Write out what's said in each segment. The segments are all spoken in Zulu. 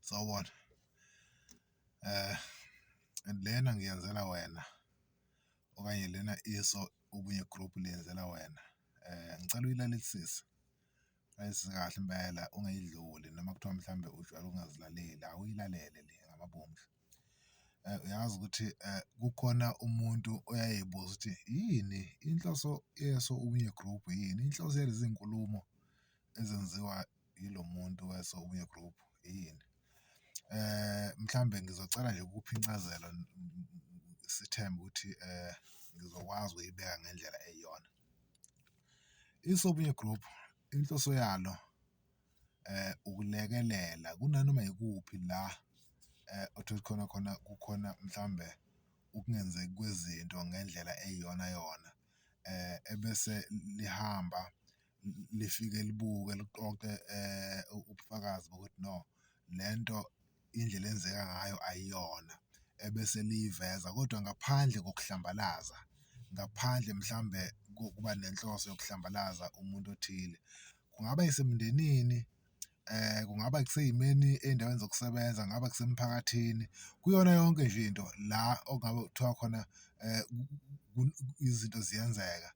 Sawubona. Lena ngiyenzela wena okanye lena iso Ubunye Group liyenzela wena. Ngicela uyilalelisise, uyilalelisise kahle impela ungayidluli noma kuthiwa mhlawumbe ujwayele ukungazilaleli, awuyilalele le ngamabomu. Uyazi ukuthi kukhona umuntu oyaye ey'buza ukuthi yini inhloso yeso Ubunye Group yini? Inhloso yalezi nkulumo ezenziwa yilo muntu weso Ubunye Group yini? Mhlawumbe ngizocela nje ukukupha incazelo sithembe ukuthi ngizokwazi ukuyibeka ngendlela eyiyona. Isobunye Group, inhloso yalo ukulekelela kunanoma ikuphi la othola khona khona kukhona mhlawumbe ukungenzeki kwezinto ngendlela eyiyona yona ebese lihamba lifike libuke liqoqe ubufakazi bokuthi no, lento indlela eyenzeka ngayo ayiyona ebese liyiveza kodwa ngaphandle kokuhlambalaza, ngaphandle mhlawumbe kokuba nenhloso yokuhlambalaza umuntu othile. Kungaba isemndenini, kungaba kuseyimeni ey'ndaweni zokusebenza, kungaba kusemphakathini, kuyona yonke nje into la okungabe kuthiwa khona izinto ziyenzeka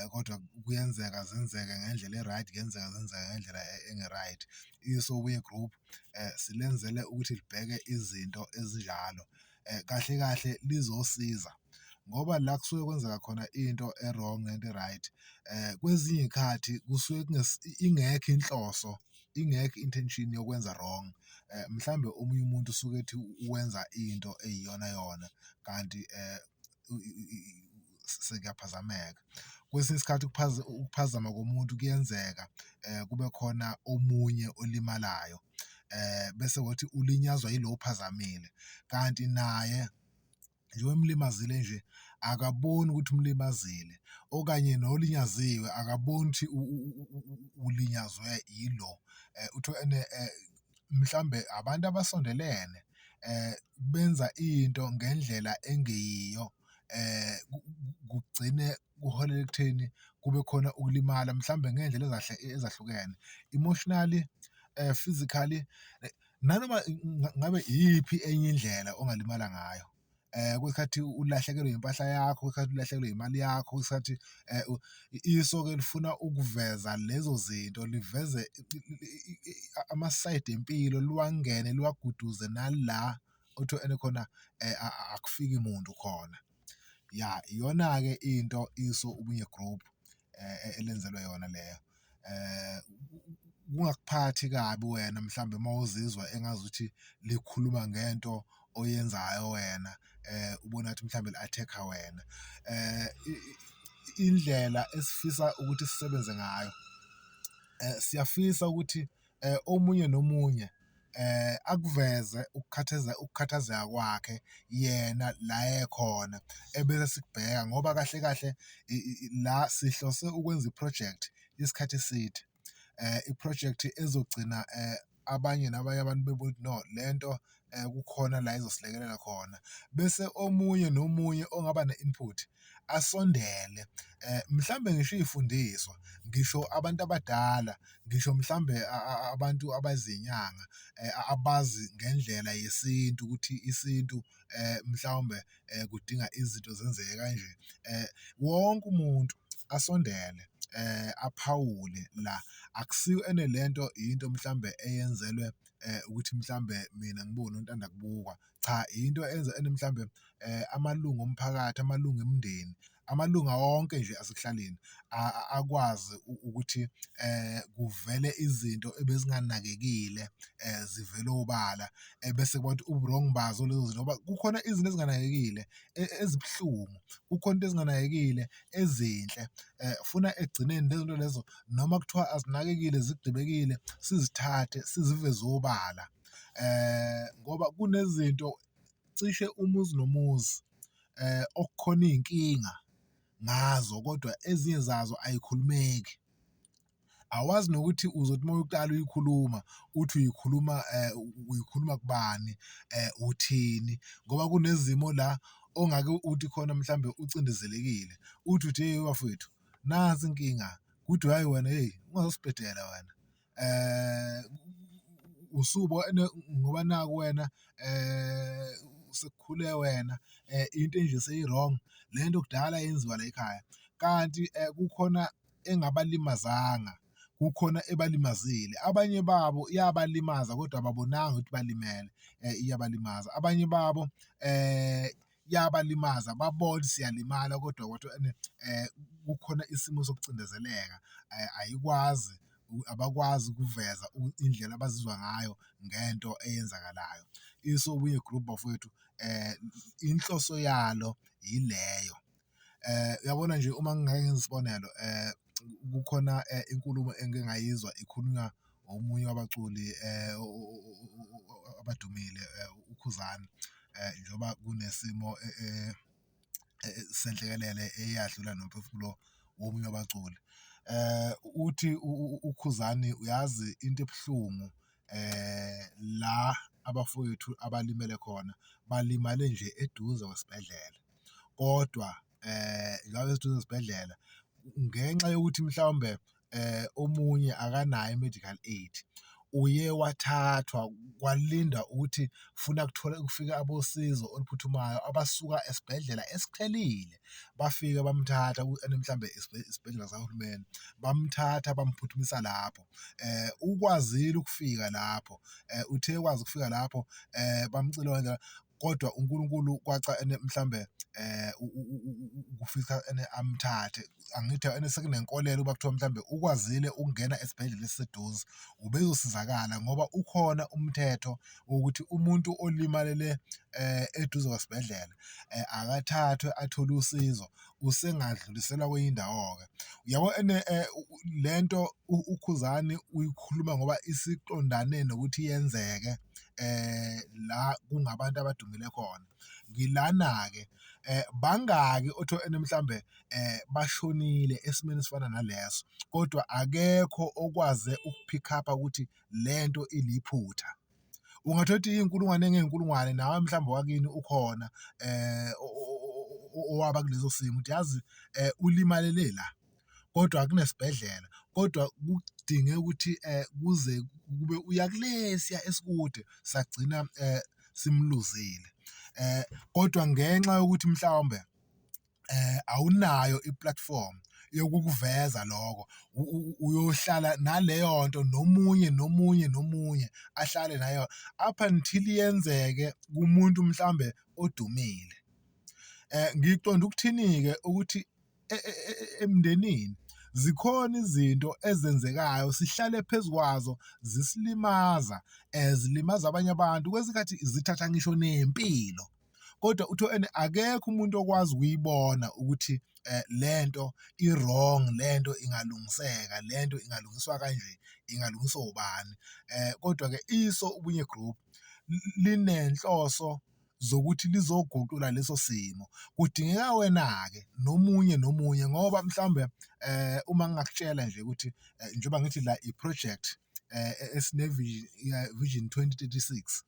kodwa kuyenzeka zenzeke ngendlela e-right, kuyenzeka zenzeke ngendlela enge-right. Isobunye Group silenzele ukuthi libheke izinto ezinjalo kahle kahle lizosiza ngoba la kusuke kwenzeka khona into e-wrong nento e-right kwezinye iy'khathi kusuke ingekho inhloso, ingekho i-intention yokwenza wrong. Mhlawumbe omunye umuntu usuke ethi wenza into eyiyona yona kanti sekuyaphazameka. Kwesinye isikhathi ukuphazama komuntu kuyenzeka kube khona omunye olimalayo bese kuthi ulinyazwa yilo ophazamile kanti naye njengoba emlimazile nje akaboni ukuthi umlimazile okanye nolinyaziwe akaboni ukuthi ulinyazwe yilo. Uthole ene mhlawumbe abantu abasondelene benza into ngendlela engeyiyo kugcine kuholela ekutheni kube khona ukulimala mhlawumbe ngey'ndlela ezahlukene emotionally, physically, nanoma ngabe iyiphi enye indlela ongalimala ngayo. Kwesikhathi ulahlekelwe impahla yakho, kwesikhathi ulahlekelwe imali yakho, kwesikhathi iso-ke lifuna ukuveza lezo zinto liveze amasayidi empilo liwangene liwaguduze nala othi ene khona akufiki muntu khona. Ya, iyona-ke into iso Ubunye Group elenzelwe yona leyo. Kungakuphathi kabi wena mhlawumbe uma uzizwa engazuthi likhuluma ngento oyenzayo wena ubone ngathi mhlawumbe li-attack-a wena. Indlela esifisa ukuthi sisebenze ngayo, siyafisa ukuthi omunye nomunye akuveze ukukhathazeka kwakhe yena la ekhona ebese sikubheka ngoba kahle kahle la sihlose ukwenza iphrojekthi yesikhathi eside. Iphrojekthi ezogcina abanye nabanye abantu bebona ukuthi no lento kukhona la izosilekelela khona. Bese omunye nomunye ongaba ne-input asondele mhlawumbe ngisho iy'fundiswa, ngisho abantu abadala, ngisho mhlawumbe abantu abazinyanga abazi ngendlela yesintu ukuthi isintu mhlawumbe kudinga izinto zenzeke kanje. Wonke umuntu asondele aphawule la, akusiyo ene lento into mhlawumbe eyenzelwe ukuthi mhlawumbe mina ngibuke noNtanda kubukwa, cha into enza ene mhlawumbe amalungu omphakathi, amalungu emindeni, amalunga wonke nje asekuhlaleni akwazi ukuthi kuvele izinto ebezinganakekile zivele obala ebese kuba ukuthi ubu-wrong bazo lezo zinto ngoba kukhona izinto ezinganakekile ezibuhlungu, kukhona into ezinganakekile ezinhle funa ekugcineni lezo nto lezo noma kuthiwa azinakekile zigqibekile sizithathe siziveze obala. Ngoba kunezinto cishe umuzi nomuzi okukhona iy'nkinga ngazo kodwa ezinye zazo ayikhulumeki. Awazi nokuthi uzothi uma uqala uyikhuluma uthi uyikhuluma uyikhuluma kubani uthini ngoba kunezimo la ongake uthi khona mhlawumbe ucindezelekile uthi uthi, hheyi bafowethu nansi inkinga, kuthiwe hhayi wena hheyi ungazosibhedela wena. Usubo ngoba naku wena sekukhule wena into enje seyi-wrong, le nto kudala yenziwa layikhaya. Kanti kukhona engabalimazanga, kukhona ebalimazile. Abanye babo iyabalimaza kodwa ababonanga ukuthi balimele iyabalimaza, abanye babo yabalimaza babona ukuthi siyalimala kodwa kodwa ene kukhona isimo sokucindezeleka, ayikwazi abakwazi ukuveza indlela abazizwa ngayo ngento eyenzakalayo. Isobunye Group bafowethu inhloso yalo yileyo. Uyabona nje uma ngingake ngenze isibonelo kukhona inkulumo engike ngayizwa ikhulunywa omunye wabaculi abadumile uKhuzani njengoba kunesimo senhlekelele eyadlula nomphefumulo womunye wabaculi. Uthi uKhuzani uyazi into ebuhlungu la abafowethu abalimele khona balimale nje eduze kwesibhedlela kodwa la beseduze kwesibhedlela ngenxa yokuthi mhlawumbe omunye akanayo i-medical aid, uye wathathwa kwalinda ukuthi funa kuthole kufike abosizo oluphuthumayo abasuka esibhedlela esiqhelile. Bafike bamthatha and mhlawumbe isibhedlela sikahulumeni, bamthatha bamphuthumisa lapho. Ukwazile ukufika lapho, uthe ekwazi ukufika lapho bamcilonga kodwa uNkulunkulu kwaca ene mhlambe kufika ene amthathe. Angithi ene sekunenkolelo ukuba kuthiwa mhlawumbe ukwazile ukungena esibhedlela esiseduze ubezosizakala ngoba ukhona umthetho wokuthi umuntu olimalele eduze kwesibhedlela akathathwe athole usizo, usengadluliselwa kwenye indawo-ke. Uyabo ene le nto uKhuzani uyikhuluma ngoba isiqondane nokuthi yenzeke la kungabantu abadumile khona. Ngilana-ke bangaki ene mhlawumbe bashonile esimeni esifana naleso kodwa akekho okwaze uku-pick up-a ukuthi lento iliphutha. Ungathola ukuthi iy'nkulungwane ngey'nkulungwane nawe mhlawumbe owakini ukhona owaba kuleso simo ukuthi yazi ulimalele la kodwa kunesibhedlela kodwa kudinge ukuthi kuze kube uya kulesiya esikude sagcina simluzile. Kodwa ngenxa yokuthi mhlawumbe awunayo i-platform yokukuveza lokho, uyohlala naleyo nto nomunye nomunye nomunye ahlale nayo up until yenzeke kumuntu mhlawumbe odumile. Ngiqonde ukuthini-ke ukuthi emndenini zikhona izinto ezenzekayo sihlale phezu kwazo zisilimaza zilimaza abanye abantu, kwesinye isikhathi zithatha ngisho ney'mpilo kodwa uthole ene akekho umuntu okwazi ukuyibona ukuthi lento i-wrong, lento ingalungiseka, lento ingalungiswa kanje, ingalungiswa obani. Kodwa-ke iso Ubunye Group linenhloso zokuthi lizoguqula leso simo. Kudingeka wena-ke nomunye nomunye ngoba mhlawumbe uma ngingakutshela nje ukuthi njengoba ngithi la i-project esine-vision 2036,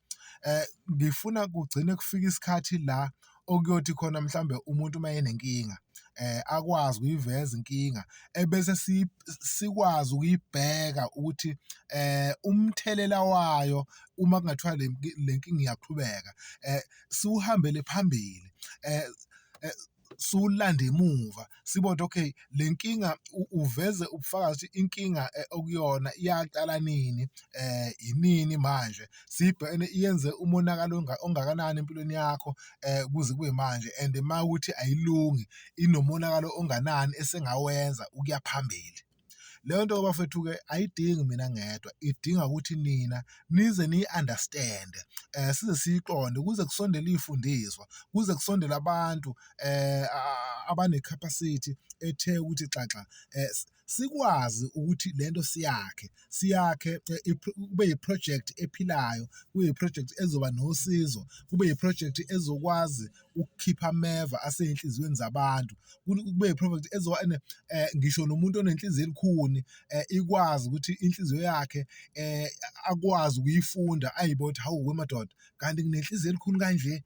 ngifuna kugcine kufika isikhathi la okuyothi khona mhlawumbe umuntu uma enenkinga akwazi ukuyiveza inkinga ebese sikwazi ukuyibheka ukuthi umthelela wayo uma kungathiwa le nkinga iyaqhubeka siwuhambele phambili siwulande emuva sibone ukuthi okay le nkinga uveze ubufakazi ukuthi inkinga okuyona yaqala nini, inini manje, siyibhekene iyenze umonakalo ongakanani empilweni yakho kuze kube manje and uma kuwukuthi ayilungi inomonakalo onganani esengawenza ukuya phambili. Leyo nto bafowethu-ke ayidingi mina ngedwa, idinga ukuthi nina nize niyi-understand-e size siyiqonde kuze kusondele iy'fundiswa, kuze kusondele abantu abane-capacity ethe ukuthi xaxa sikwazi ukuthi lento siyakhe, siyakhe kube yiphrojekthi ephilayo, kube yiphrojekthi ezoba nosizo, kube yiphrojekthi ezokwazi ukukhipha ameva asey'nhliziyweni zabantu, kube yiphrojekthi ezoba ngisho nomuntu onenhliziyo elukhuni ikwazi ukuthi inhliziyo yakhe akwazi ukuyifunda ayibone ukuthi hawu wemadoda kanti nginenhliziyo elukhuni kanje,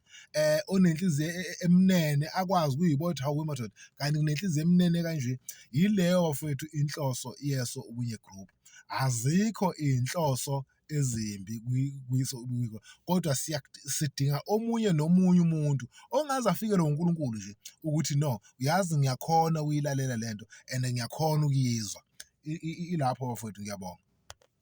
onenhliziyo emnene akwazi ukuyibona ukuthi hawu wemadoda kanti nginenhliziyo emnene kanje. Yileyo bafowethu inhloso yeso Ubunye Group. Azikho iy'nhloso ezimbi kodwa sidinga omunye nomunye umuntu ongaze afikelwe uNkulunkulu nje ukuthi no, uyazi ngiyakhona ukuyilalela lento and ngiyakhona ukuyizwa. Ilapho bafowethu, ngiyabonga.